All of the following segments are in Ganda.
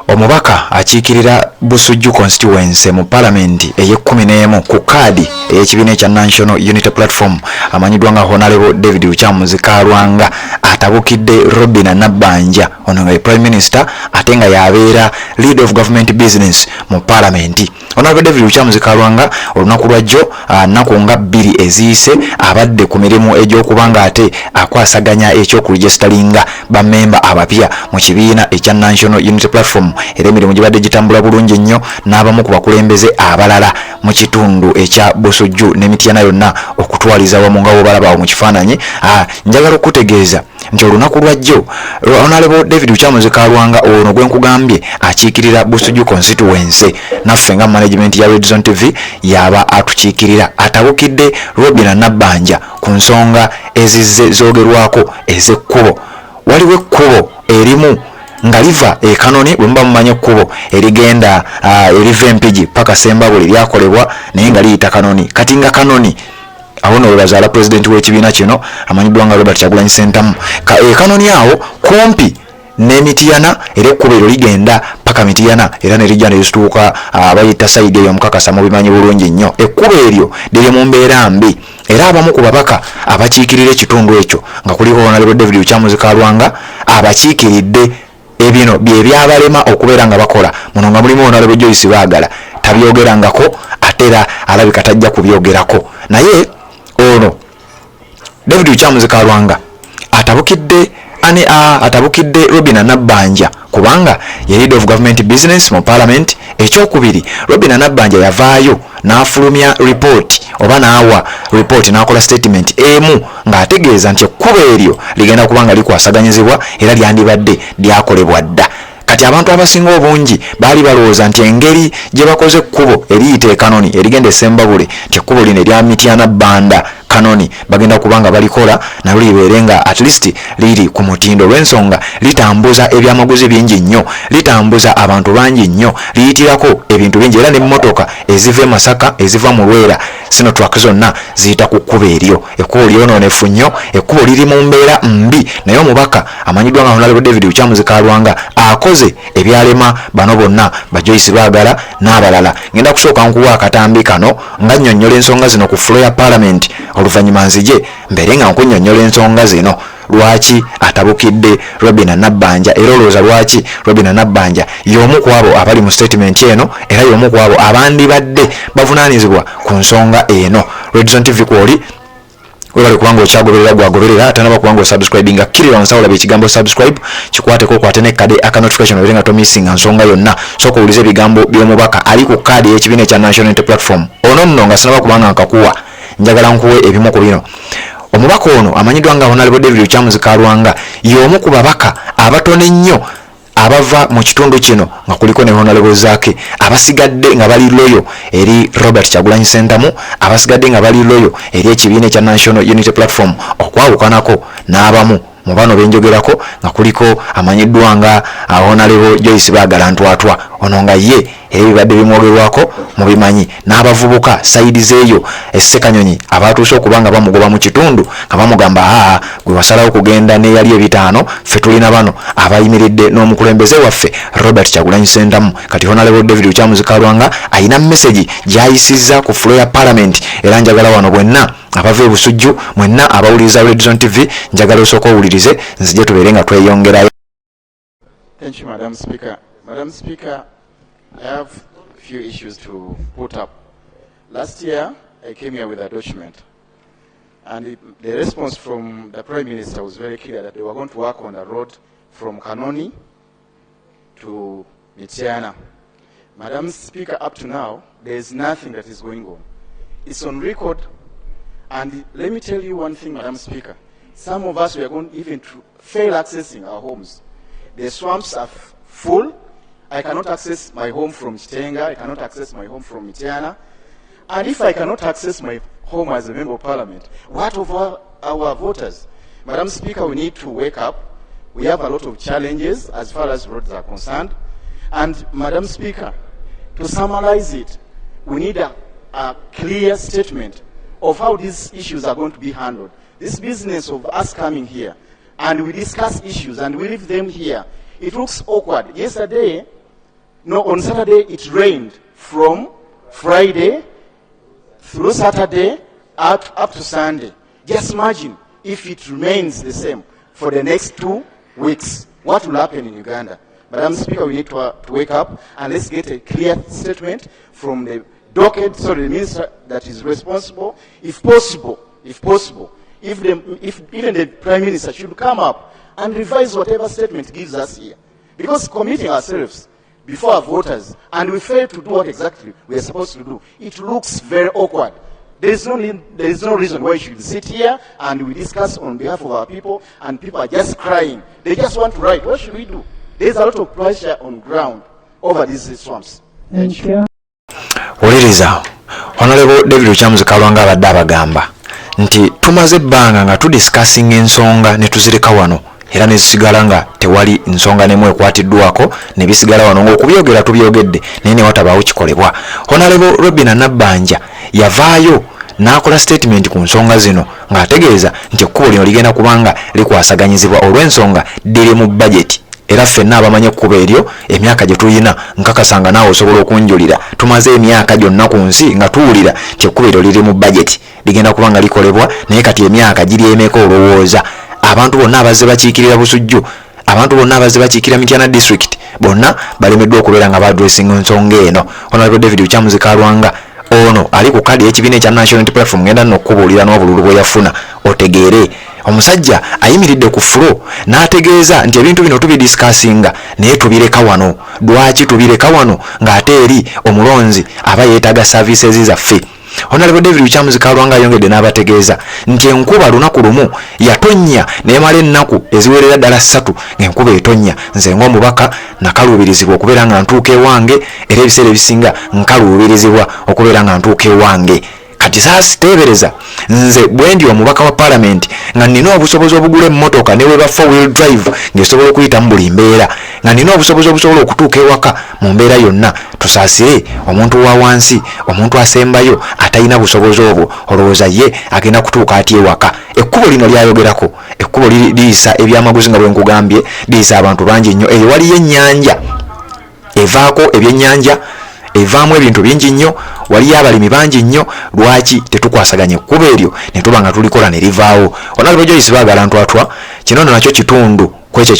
Omubaka akiikirira Busujju Constituency mu Palamenti ey'ekkumi n'emu ku kaadi ey'ekibiina ekya National Unity Platform amanyiddwa nga Honalebo David Lukyamuzi Kalwanga atabukidde Robina Nabbanja, ono nga ye Prime Minister ate nga y'abeera Leader of Government Business mu Palamenti. Honorable David Lukyamuzi Kalwanga olunaku lwajjo, nnaku nga 2 eziyise, abadde ku mirimu egy'okuba nga ate akwasaganya ekyokuregisitalinga bammemba abapya mu kibiina ekya National Unity Platform, era emirimu gibadde gitambula bulungi nnyo n'abamu ku bakulembeze abalala mu kitundu ekya Busujju ne Mityana yonna okutwaliza wamu nga wobalaba awo mu kifaananyi. Njagala okukutegeeza nti olunaku lwajjo Honorable David Lukyamuzi Kalwanga ono gwe nkugambye akiikirira Busujju Constituency naffe nga management ya Red Zone TV yaba atukiikirira, atabukidde Robina Nabbanja ku nsonga ezizze zoogerwako ez'ekkubo. Waliwo ekkubo erimu nga liva e Kanoni, bwe muba mumanyi ekkubo erigenda eriva Empigi paka Sembabule lyakolebwa naye nga liyita Kanoni. Kati nga Kanoni awo nno webazaala pulezidenti w'ekibiina kino amanyiddwa nga Robert Kyagulanyi Ssentamu, e Kanoni awo kumpi ne Mityana, era ekkubo eryo ligenda paka Mityana era ne lijja ne lisituuka abayita side eyo Mukakasa, mubimanyi bulungi nnyo. Ekkubo eryo liri mu mbeera mbi era abamu ku babaka abakiikirira ekitundu ekyo nga kuliko Honorable David Lukyamuzi Kalwanga abakiikiridde, ebino bye byabalema okubeera nga bakola muno, nga mulimu Honorable Joyce Baagala. Tabyogerangako ate era alabika tajja kubyogerako, naye ono David Lukyamuzi Kalwanga atabukidde ani? Atabukidde Robina Nabbanja kubanga ye Leader of Government Business mu Parliament. Ekyokubiri, Robina Nabbanja yavaayo n'afulumya report oba n'awa report n'akola statement emu ng'ategeeza nti ekkubo eryo ligenda kuba nga likwasaganyizibwa era lyandibadde lyakolebwa dda. Kati abantu abasinga obungi baali balowooza nti engeri gye bakoze ekkubo eriyita e Kanoni erigenda e Sembabule, nti ekkubo lino erya Mityana Banda Kanoni bagenda kuba nga balikola nalyo libeere nga at least liri ku mutindo, olw'ensonga litambuza ebyamaguzi bingi nnyo, litambuza abantu bangi nnyo, liyitirako ebintu bingi, era n'emmotoka eziva e Masaka, eziva mu Lwera, Sinotruck zonna ziyita ku kkubo eryo. Ekkubo lyonoonefu nnyo, ekkubo liri mu mbeera mbi, naye omubaka amanyiddwa nga Honorable David Lukyamuzi Kalwanga akoze ebyalema bano bonna ba Joyce Baagala n'abalala. Ngenda kusooka nkuwa akatambi kano nga nnyonnyola ensonga zino ku floor ya Parliament, oluvannyuma nzije mbeere nga nkunnyonnyola ensonga zino, lwaki atabukidde Robina Nabbanja, era olowooza lwaki Robina Nabbanja y'omu ku abo abali mu statement eno era y'omu ku abo abandibadde bavunaanyizibwa ku nsonga eno. Redzone TV kwoli, webale kubanga okyagoberera. Gwagoberera tanaba kubanga osubscribinga, kkirira wansi olaba ekigambo "subscribe", kikwateko, okwate nekkade aka notification obeere nga tomissinga nsonga yonna. Sooka owulize ebigambo by'omubaka ali ku kaadi ey'ekibiina ekya National Unity Platform. Ono nno nga sinaba kubanga nkakuwa, njagala nkuwe ebimu ku bino. Omubaka ono amanyiddwa nga Honorable David Lukyamuzi Kalwanga y'omu ku babaka abatono ennyo abava mu kitundu kino nga kuliko ne Honorable Zaake, abasigadde nga bali loyal eri Robert Kyagulanyi Ssentamu, abasigadde nga bali loyal eri ekibiina ekya National Unity Platform, okwawukanako n'abamu mu bano benjogerako nga kuliko amanyiddwa nga Honorable Joyce Baagala Ntwatwa, ono nga ye era ebibadde bimwogerwako mubimanyi, n'abavubuka side zeeyo Essekanyonyi abatuuse okuba nga bamugoba mu kitundu nga bamugamba, "Aa, gwe wasalawo kugenda n'eyali ebitaano, ffe tulina bano abayimiridde n'omukulembeze waffe Robert Kyagulanyi Ssentamu." Kati Honorable David Lukyamuzi Kalwanga ayina message gy'ayisizza ku floor ya Parliament, era njagala wano bwenna abava e Busujju, mwenna abawuliriza Red Zone TV, njagala osooka owulirize, nzije tubeere nga tweyongerayo. Thank you, Madam Speaker. Madam Speaker, I have a few issues to put up. Last year, I came here with a document, and the response from the Prime Minister was very clear that they were going to work on the road from Kanoni to Mityana. Madam Speaker, up to now, there is nothing that is going on. It's on record, and let me tell you one thing, Madam Speaker. Some of us, we are going even to fail accessing our homes. The swamps are full. I cannot access my home from Kitenga. I cannot access my home from Mityana. And if I cannot access my home as a member of parliament, what of our voters? Madam Speaker, we need to wake up. We have a lot of challenges as far as roads are concerned. And Madam Speaker, to summarize it, we need a clear statement of how these issues are going to be handled. This business of us coming here and we discuss issues and we leave them here, it looks awkward. Yesterday, No, on Saturday it rained from Friday through Saturday up to Sunday. Just imagine if it remains the same for the next 2 weeks. What will happen in Uganda? Madam Speaker, we need to wake up and let's get a clear statement from the docket, sorry, the minister that is responsible. If possible, if even the Prime Minister should come up and revise whatever statement gives us here. Because committing ourselves before our voters and we fail to do what exactly we are supposed to do, it looks very awkward. There is no reason why we should sit here and we discuss on behalf of our people and people are just crying. They just want to write. What should we do? There's a lot of pressure on ground over these swamps. Thank you. Wuliriza, Honorable David Lukyamuzi Kalwanga abadde abagamba nti tumaze ebbanga nga tudiscussinga ensonga ne tuzireka wano era ne zisigala nga tewali nsonga nemu ekwatiddwako, ne bisigala wano ng'okubyogera tubyogedde naye ne watabaawo kikolebwa. Honorable Robina Nabbanja yavaayo n'akola statement ku nsonga zino ng'ategeeza nti ekkubo lino ligenda kubanga likwasaganyizibwa olw'ensonga liri mu budget. Era ffenna abamanyi ekkubo eryo, emyaka gye tulina, nkakasanga naawe osobola okunjulira, tumaze emyaka gyonna ku nsi nga tuwulira nti ekkubo eryo liri mu budget, ligenda kuba nga likolebwa, naye kati emyaka giri emeka? Olowooza abantu bonna abazze bakiikirira Busujju, abantu bonna abazze bakiikirira Mityana District, bonna balemeddwa okubeera nga baaddressinga ensonga eno. Honorable David Lukyamuzi Kalwanga ono ali ku kadi y'ekibiina ekya National Unity Platform. Ngenda nno okukubuulira n'obululu bwe yafuna otegeere. Omusajja ayimiridde ku floor n'ategeeza nti ebintu bino tubidiscussinga naye tubireka wano. Lwaki tubireka wano ng'ate eri omulonzi aba yeetaaga services zaffe? Honorable David Lukyamuzi Kalwanga ayongedde n'abategeeza nti enkuba lunaku lumu yatonnya neemala ennaku eziwerera ddala 3 ng'enkuba etonnya. Nze ng'omubaka nakaluubirizibwa okubeera nga ntuuka ewange, era ebiseera ebisinga nkaluubirizibwa okubeera nga ntuuka ewange. Kati saasiteebereza nze bwe ndi omubaka wa paalamenti nga nina obusobozi obugula emmotoka ne weba four wheel drive ng'esobola okuyitamu buli mbeera, nga nina obusobozi obusobola okutuuka ewaka mu mbeera yonna, tusaasire omuntu wa wansi, omuntu asembayo atalina busobozi obwo, olowooza ye agenda kutuuka atya ewaka? Ekkubo lino lyayogerako, ekkubo liyisa ebyamaguzi nga bwe nkugambye, liyisa abantu bangi nnyo. Eyo waliyo ennyanja evaako ebyennyanja, evaamu ebintu bingi nnyo, waliyo abalimi bangi nnyo. Lwaki tetukwasaganya ekkubo eryo ne tuba nga tulikola ne livaawo? Honorable Joyce Baagala Ntwatwa, kino nno nakyo kitundu kwekyo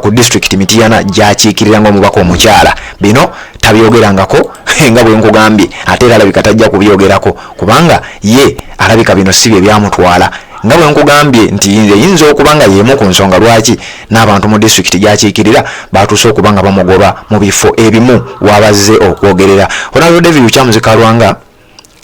ku disitulikiti Mitiyana gyakiikirira ng'omubaka omukyala. Bino tabyogerangako nga bwe nkugambye, ate era alabika tajja kubyogerako kubanga ye alabika bino si bye byamutwala. Nga bwe nkugambye nti eyinza okuba nga y'emu ku nsonga lwaki n'abantu mu disitulikiti gyakiikirira batuuse okuba nga bamugoba mu bifo ebimu wabazze okwogerera. Honorable David Lukyamuzi Kalwanga,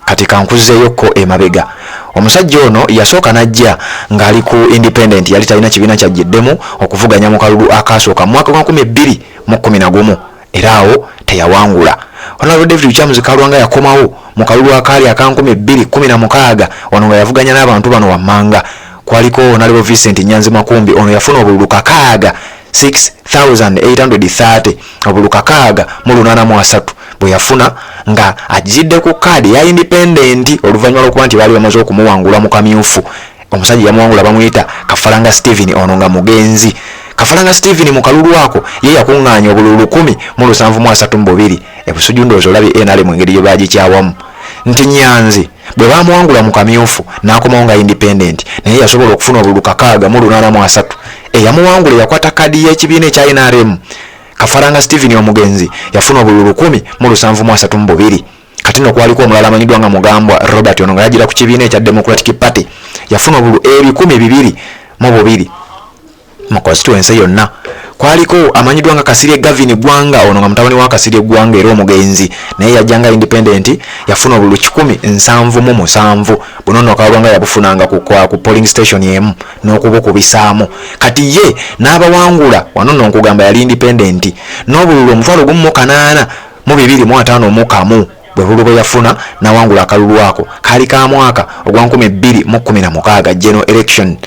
kati kankuzeeyokko emabega. Omusajja ono yasooka n'ajja ng'ali ku independent, yali talina kibiina kyajjiddemu okuvuganya mu kalulu akasooka mu mwaka gwa 2011, era awo teyawangula. Honorable David Lukyamuzi Kalwanga yakomawo mu kalulu akaali aka 2016, wano nga yavuganya n'abantu bano wammanga. Kwaliko Honorable Vincent Nyanzi Makumbi, ono yafuna obululu kakaaga, 6830, obululu 6,830 bwe yafuna nga ajjidde ku kaadi ya independent, oluvannyuma lw'okuba nti baali bamaze okumuwangula mu kamyufu. Omusajja yamuwangula bamuyita Kafalanga Steven, ono nga mugenzi Kafalanga Steven. Mu kalulu ako ye yakuŋŋaanya obululu 1,732. Ebusujju ndowooza olabye NRM engeri gye bagikyawamu nti Nyanzi bwe bamuwangula mu kamyufu n'akomawo nga independent, naye yasobola okufuna obululu 6,830. Eyamuwangula yakwata kaadi y'ekibiina ekya NRM, Kafaranga Steven omugenzi, yafuna obululu 1,732. Kati nno kwaliko omulala amanyiddwa nga Mugambwa Robert, ono nga yagira ku kibiina ekya Democratic Party, yafuna obululu 202 mu constituency yonna. Kwaliko amanyiddwa nga Kasirye Gavin Gwanga, ono nga mutabani wa Kasirye Gwanga era omugenzi, naye yajja nga independent, yafuna obululu 177. Buno nno Kalwanga yabufunanga ku polling station emu n'okubukubisaamu. Kati ye n'abawangula wano nno nkugamba yali independent n'obululu 1,082,051 bwe bululu bwe yafuna n'awangula akalulu ako. Kaali ka mwaka ogwa 2016 general election.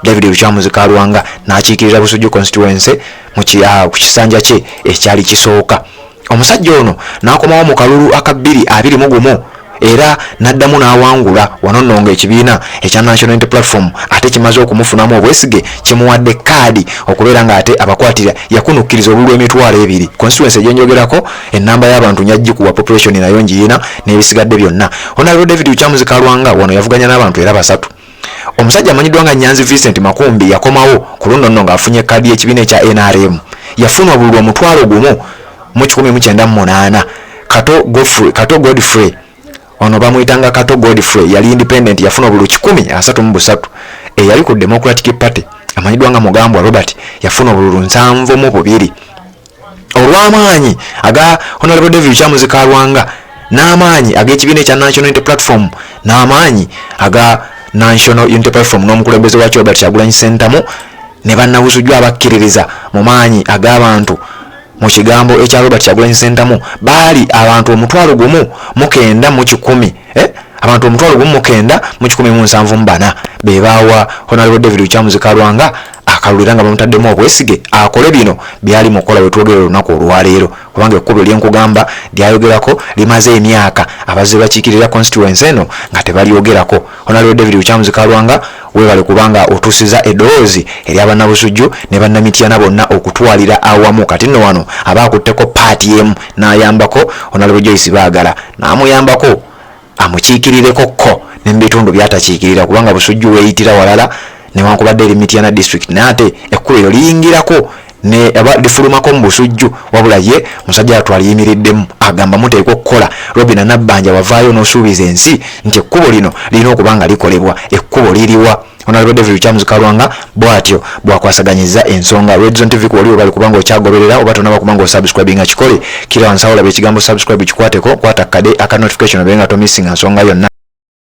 David Lukyamuzi Kalwanga n'akiikirira Busujju constituency ku kisanja kye ekyali kisooka. Omusajja ono n'akomawo mu kalulu aka 2021. Era n'addamu n'awangula wano nno ng'ekibiina ekya National Unity Platform ate kimaze okumufunamu obwesige, kimuwadde kaadi okubeera ng'ate abakwatira. Yakunukkiriza obululu 2000. Constituency gyenjogerako, ennamba y'abantu nyajjikuwa, population nayo ngiyina n'ebisigadde byonna. Honorable David Lukyamuzi Kalwanga wano yavuganya n'abantu era basatu. Omusajja amanyiddwa nga Nyanzi Vincent Makumbi yakomawo ku luno nno ng'afunye kaadi y'ekibiina ekya NRM, yafuna obululu 1,198. Kato Godfrey, Kato Godfrey ono bamuyitanga Kato Godfrey, yali independent, yafuna obululu 133. Eyali ku Democratic Party amanyiddwa nga Mugambwa Robert yafuna obululu 72. Olw'amaanyi aga Honorable David Lukyamuzi Kalwanga n'amaanyi ag'ekibiina ekya National Unity Platform, n'amaanyi aga National Unity Platform n'omukulembeze wakyo Robert Kyagulanyi Ssentamu ne bannabusujju abakkiririza mu maanyi ag'abantu mu kigambo ekya Robert Kyagulanyi Ssentamu, baali abantu 1,900, eh? Abantu 1,974 be baawa Honorable David Lukyamuzi Kalwanga akalulu era nga bamutaddemu obwesige akole bino byali mukola wetwogera olunaku olwaleero, kubanga ekkubo lyenkugamba lyayogerako limaze emyaka abazze bakiikirira constituency eno nga tebalyogerako. Honorable David Lukyamuzi Kalwanga, weebale kubanga otuusiza eddoboozi eryabannabusujju ne bannamityana bonna okutwalira awamu. Kati nno wano aba akutteko part emu n'ayambako Honorable Joyce Baagala, n'amuyambako amukiikirireko ko ne mu bitundu byatakiikirira, kubanga Busujju weeyitira walala newankubadde eri Mityana District, naye ate ekkubo eryo liyingirako ne aba lifulumako mu Busujju. Wabula ye musajja wattu aliyimiriddemu, agamba muteekwa okukola. Robina Nabbanja, wavaayo n'osuubiza ensi nti ekkubo lino lirina okuba nga likolebwa, ekkubo liriwa? Honorable David Lukyamuzi Kalwanga bw'atyo bw'akwasaganyiza ensonga. Redzone TV kuwali webali kubanga okyagoberera oba tonaba kubanga osubscribinga, kikole kira wansi awo olaba ekigambo subscribe, kikwateko, kwata kade aka notification obeere nga tomissinga nsonga yonna.